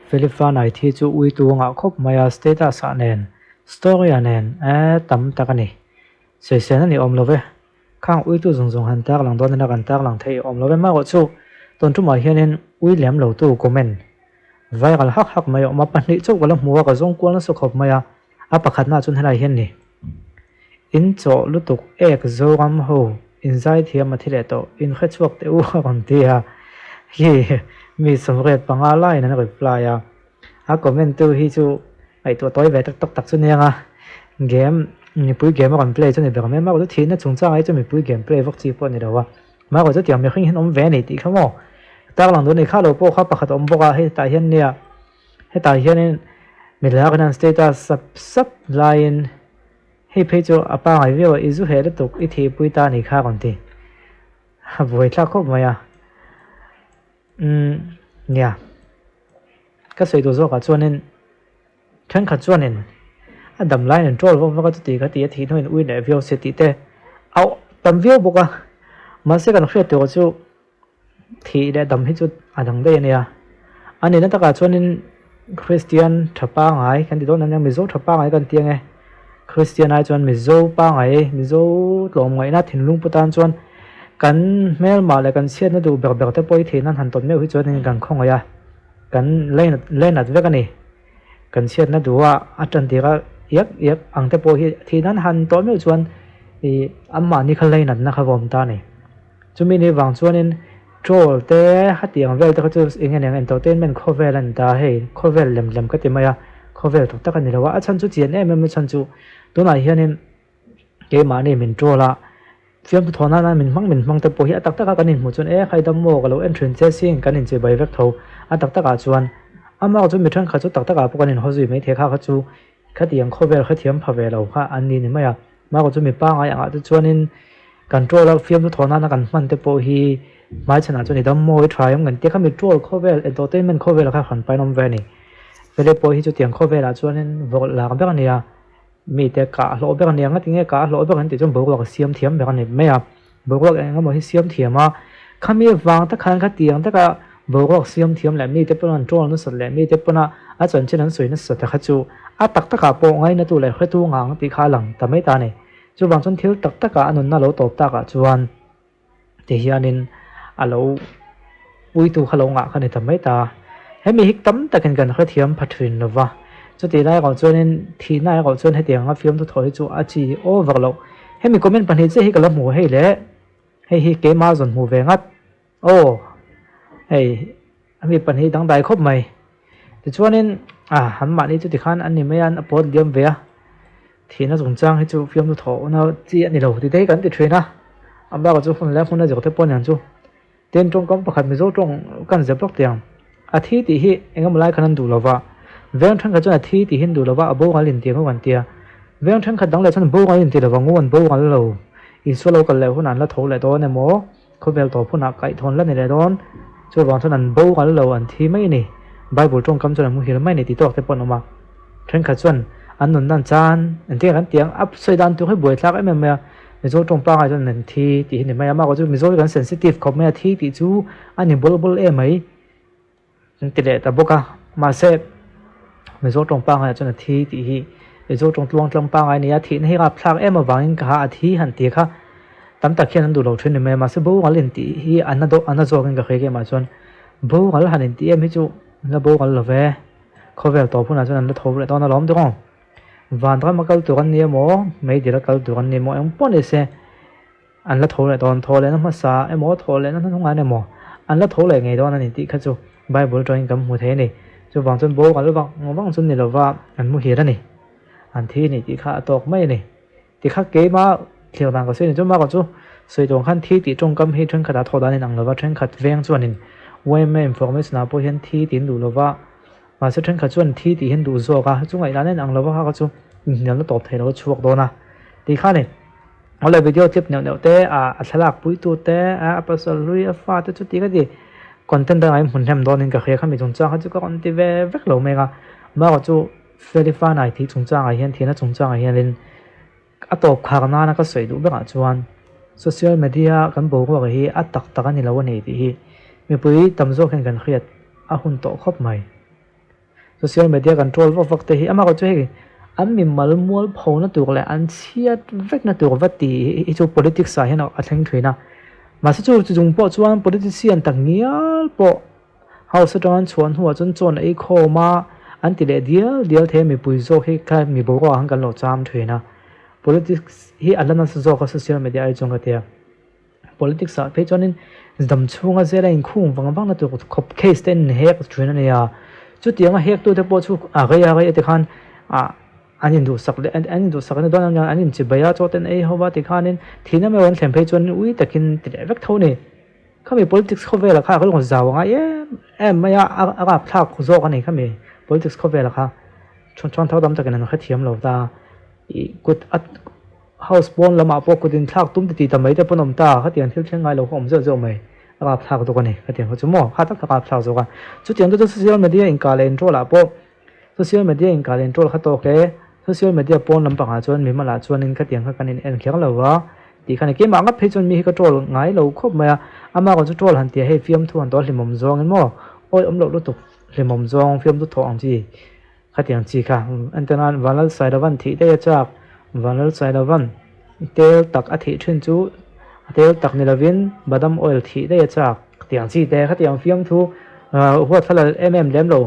Philip Fanai thi chu uitu a ngah khawp mai a, status ah nen, story ah nen eh tam tak a ni. Sawisel a ni awm lo ve. Khang uitu zawng zawng han tar lang dawn ila kan tar lang thei awm lo ve. Marawh chu tun tumah hianin ui lem lo tu comment viral hak hak mai a awm a, pahnih chauh ka la hmu a, ka zawng kual nasa khawp mai a, a pakhatna chuan helai hian ni. In chawh lutuk ek Zoram ho in zaithiam a thi leh tawh, in hre chhuak teh u a rawn ti a, hi mi 85 laiin an reply a, a comment tu hi chu ngaihtuah tawi ve tak tak tak chu nia nga, game mipui game a rawn play chu ni ber mai, mahrawh chu thihna chungchang ah hi chuan mipui game play vak chi pawh a ni lo a, mahrawh chu tiang mihring hian awm ve a ni tih kha maw, tarlang duh a ni kha lo pawh kha pakhat a awm bawk a, hei tah hian nia. Hetah hianin milai hian status sap sap laiin hei phei chu a pangai viau a, i zu heh lutuk i thihpui ta a nih kha a rawn ti. A buai thlak khawp mai a. Umm nia, ka sawi duh zawkah chuanin thenkhat chuanin a dam laiin an troll vak vak a chuti kha ti a thih hnuin ui leh viau se tih te a tam viau bawk a. Mahse kan hriat tur chu Thih leh dam hi chu a dang daih a nia. A nihna takah chuanin Kristian tha pangai kan ti dawn ania, Mizo tha pangai kan ti ang e. Kristian ai chuan Mizo pangai, Mizo tlawmngaihna thinlung pu tan chuan kan hmelmah leh kan chhiatna duh ber ber te pawh hi thih nan han tawn meuh hi chuanin kan khawngaih a, kan lainat lainat vek a ni. Kan chhiatna duh a, a tan tir a iak iak ang te pawh hi thih nan han tawn meuh chuan ih anmahni kha lainatna kha va awm ta a ni. Chumi ni vang chuanin troll te hetiang vel te kha chu eng nge niang entertainment khawvel a ni ta hei khawvel lem lem ka ti mai a khawvel tak tak a ni lo a a chhan chu chian em em a chhan chu tunah hianin keimahni min troll a fiamthu thaw nana min hmang min hmang te pawh hi a tak taka kan inhmuh chuan e haidam maw ka lo en thin che sin kan inchei bai vek tho a tak takah chuan amah chu mi thenkhat chu tak takah pawh kan inhaw zui maithei kha kha chu khatiang khawvel hrethiam pha ve lo kha an ni ni mai a. Mahka chu mi pangai angah te chuanin kan troll a fiamthu thawh nana kan hman te pawh hi hmaichhanah chuan i dam mawi tha em kan tia kha mi troll khawvel entertainment khawvel kha hran pain awm ve a ni. Vele pawh hi chutiang khawvelah chuanin vawrh lak ber a ni a, mite kah hlawh ber a ni a, ngatinge kah hlawh ber an tih chuan boruak a siam thiam ber a ni mai a, boruak eng emaw hi siam thiam a, khami vang tak khan khatiang taka boruak siam thiam leh mite pawn an troll nasat leh mite pawna a chanchin an sawi nasat kha chu a tak takah pawh ngainatu leh hretu ngang tih kha a lang ta mai ta a ni. Chuvang chuan thil tak takah a nunna lo tawp takah chuan ti hianin a lo puitu kha lo ngah kha ni ta mai ta. Hemi hi tam takin kan hrethiam pha thin lo va, chutih lai erawh chuanin thihna erawh chuan hetiang anga fiamthu thawh hi chu a chi over loh. Hemi comment pahnih chiah hi ka la hmu hei le, hei hi keimah zawn hmu ve ngat aw hei hemi pahnih dangdai khawp mai. Tichuanin ah an mahni chu tikhan an ni mai a, an pawt liam ve a, thihna chungchang hi chu fiamthu thawhna chi a ni lo tih te hi kan ti thin a, a bakah chu hun leh hmun a zir te pawh a niang chu. Tin tawngkam pakhat Mizo tawng kan zep lawk tiang. A thi tih hi engemaw lai khan an duh lova. Veng thenkhat chuan a thi tih hi an duh lova, a boral in ti ang an tia. Veng thenkhat dang leh chuan boral in ti lova, ngu an boral lo. Isua lo kal leh hunah an la tho leh dawn emaw, khawvel tawp hunah kaihthawn la ni leh dawn. Chuvang chuan an boral lo, an thi mai a ni. Bible tawngkam chuan an muhil mai a ni tih tawk te pawh an awm a. Thenkhat chuan an nunna an chan, engtin nge kan ti ang? A sawi dan tur hi buaithlak em em mai a. Mizo tawng pangai chuan an thi tih hi ni mai a, mahka chu Mizo hi kan sensitive khawp mai a, thi tih chu a ni bul bul em mai an ti leh ta bawk a, mahse Mizo tawng pangai ah chuan a thi tih hi Mizo tawng tluang tlang pangai a ni a, thihna hi rapthlak em avangin ka ha a thi han ti kha tam tak hian an duh lo thin ni mai a, mahse boral in tih hi a na dawh a na zawkin ka hria ke mah chuan boral han in tih em hi chu an la boral lo ve, khawvel tawp hunah chuan an la tho leh dawn alawm tawh ang. Vanram a kal tur an ni emaw, meidil a kal tur an ni emaw eng pawh ni se an la tho leh dawn, thaw lehna hmasa emaw thaw lehna hnuhnung an emaw an la tho leh ngei dawn a ni tih kha chu Bible atangin kan hmu thei a ni. Chuvang chuan boral vang vang chu ni lova an muhil a ni, an thi a ni tih kha a tawk mai a ni. Tikha keima thlir dan ka sawi ni chu Mark-a chu sawi tur ang khan thi tih tawngkam hi thenkhatah thawh dan inang lova thenkhat veng chuanin yma information ah pawh hian thi tih an duh lova mahse thenkhat chuan thi tih hi an duh zawk a chu ngaihdan a inang lova kha kha chu inhnialna tawp thei lo a chhuak dawn a tih kha a ni. Awle video clip neuh neuh te ah a thlalak puitu te a pasal hlui a fa te chu ti ka ti content dangah in hmun hnem dawnin ka hria kha mi chungchang kha chu ka rawn ti ve vek lo mek a Mark-a chu Felifanai tih chungchangah hian thianna chungchangah hianin a tawp khar nana ka sawi duh berah chuan social media kan boruak hi a tak tak a ni lo a ni tih hi mipui tam zawk hian kan hriat a hun tawh khawp mai. Social media kan troll vak vak te hi amah chu hei an mimal mual pho na tur leh an chhiat vek na tur va tih hi chu politics ah hian a thleng thin a. Mahse chu chung pawh chuan politician tak ngial pawh house atanga an chhuah hnuah chuan chawn ei khawm a an ti leh dial dial thei a mipui zawk hi kha mi boruak ang kan lo cham thin a. Politics hi a la nasa zawk a social media ai chuan ka tia. Politics ah phei chuanin dam chhunga zela inkhung vang vang na tur khawp case te an hek thin a ni a. Chutianga hek tute pawh chu a rei a rei a tikhan ah an induhsak leh an induhsak na dawn ania an inchibai a chaw te an ei ho va tikhanin thihna mai an thlen phei chuan ui takin ti leh vek tho a ni. Khami politics khawvelah kha ka lawng zau a ngai em em mai a a rapthlak zawk a ni khami politics khawvelah kha chhuan thar tam takin an hrethiam lo ta ih kut a House pawn lamah pawh kut inthlak tum titih ta mai te pawn awm ta, khatiang thil thleng ngai lo kha awm zeuh zeuh mai, a rapthlak zawk a ni, khatiang kha chu maw, kha tak tak a rapthlak zawk a. Chutiang te chu social media inkah leh introll ah pawh social media inkah leh introll kha tawk e, social media pawn lampangah chuan mimalah chuanin khatiang kha kan in en kher lo va tih kha ni. Keimah ngap phei chuan mi hi ka troll ngai lo khawp mai a, amah kawng chu troll han tia hei fiamthu han tawh a hlimawm zawngin maw, awi awm loh lutuk hlimawm zawng fiamthu thawh ang chi. Khatiang chi kha entawn a Vanlal Sailovan thih daih a chak, Vanlal Sailovan tel tak a thih thin chu a tel tak ni lovin badam oil thih daih a chak. Khatiang chi te khatiang fiamthu huat thla lal em em lem lo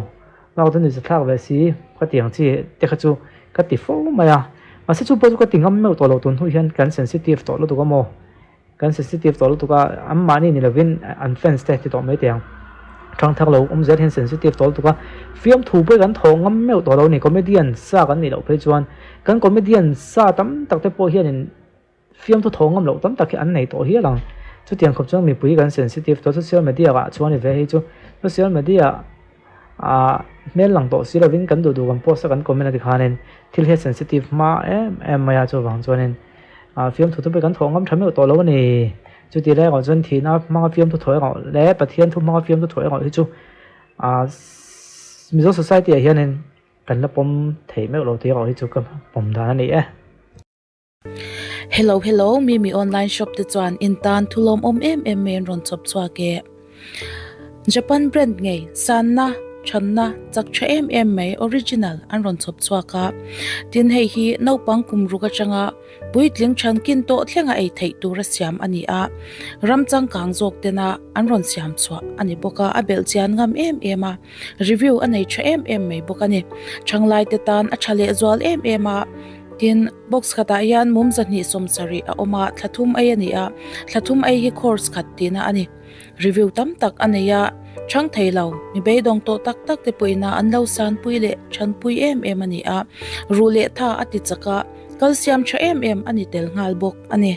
bak chu ni zathlak ve si khatiang chi te kha chu ka ti fo mai a, mahse chu pawh chu ka ti ngam meuh tawh lo tun hnu hian kan sensitive tawh lutuk a maw. Kan sensitive tawh lutuk a, an mahni ni lovin an fans te ti tawh mai teh ang. Thang thar lo awm zel hian sensitive tawh lutuk a, fiamthu pawh hi kan thawh ngam meuh tawh lo a ni, comedian sa kan nih loh phei chuan kan comedian sa tam tak te pawh hianin fiamthu thawh ngam loh tam tak hi an nei tawh hial ang. Chutiang khawp chuan mipui kan sensitive tawh, social media ah chuan i ve hei chu social media ah hmel lang tawh si lovin kan duh duh kan post a kan comment a tikhanin thil hi a sensitive hma em em mai a chuvang chuanin ah fiamthu te pawh kan thawh ngam tha meuh tawh lo a ni. Chuti lai erawh chuan thihna hmanga fiamthu thawh erawh leh Pathian thu hmanga fiamthu thawh erawh hi chu ah Mizo society ah hianin kan la pawm theih meuh lo tih erawh hi chu ka pawm dan a ni e. Hello hello Mimi online shop te chuan in tan thulawm awm em em mai an rawn chawp chhuak e. Japan brand ngei sanna thanna chak tha em em mai original an rawn chawp chhuak a. Tin hei hi naupang kum ruk atanga puitling thankin tawh thlenga ei theih tura siam a ni a. Ram changkang zawk tena an rawn siam chhuah a ni bawk a, a belh chian ngam em em a. Review a nei tha em em mai bawk a ni. Thanglai te tan a tha leh zual em em a. Tin, box khatah hian mum 270 a awm a, thla thum ei a ni a, thla thum ei hi course khat tihna a ni. Review tam tak a nei a, chhang thei lo, mi beidawng tawh tak tak te pawhin an lo sanpui leh chhanpui em em a ni a, ruh leh tha a ti chak a, kalsiam tha em em a ni tel nghal bawk a ni.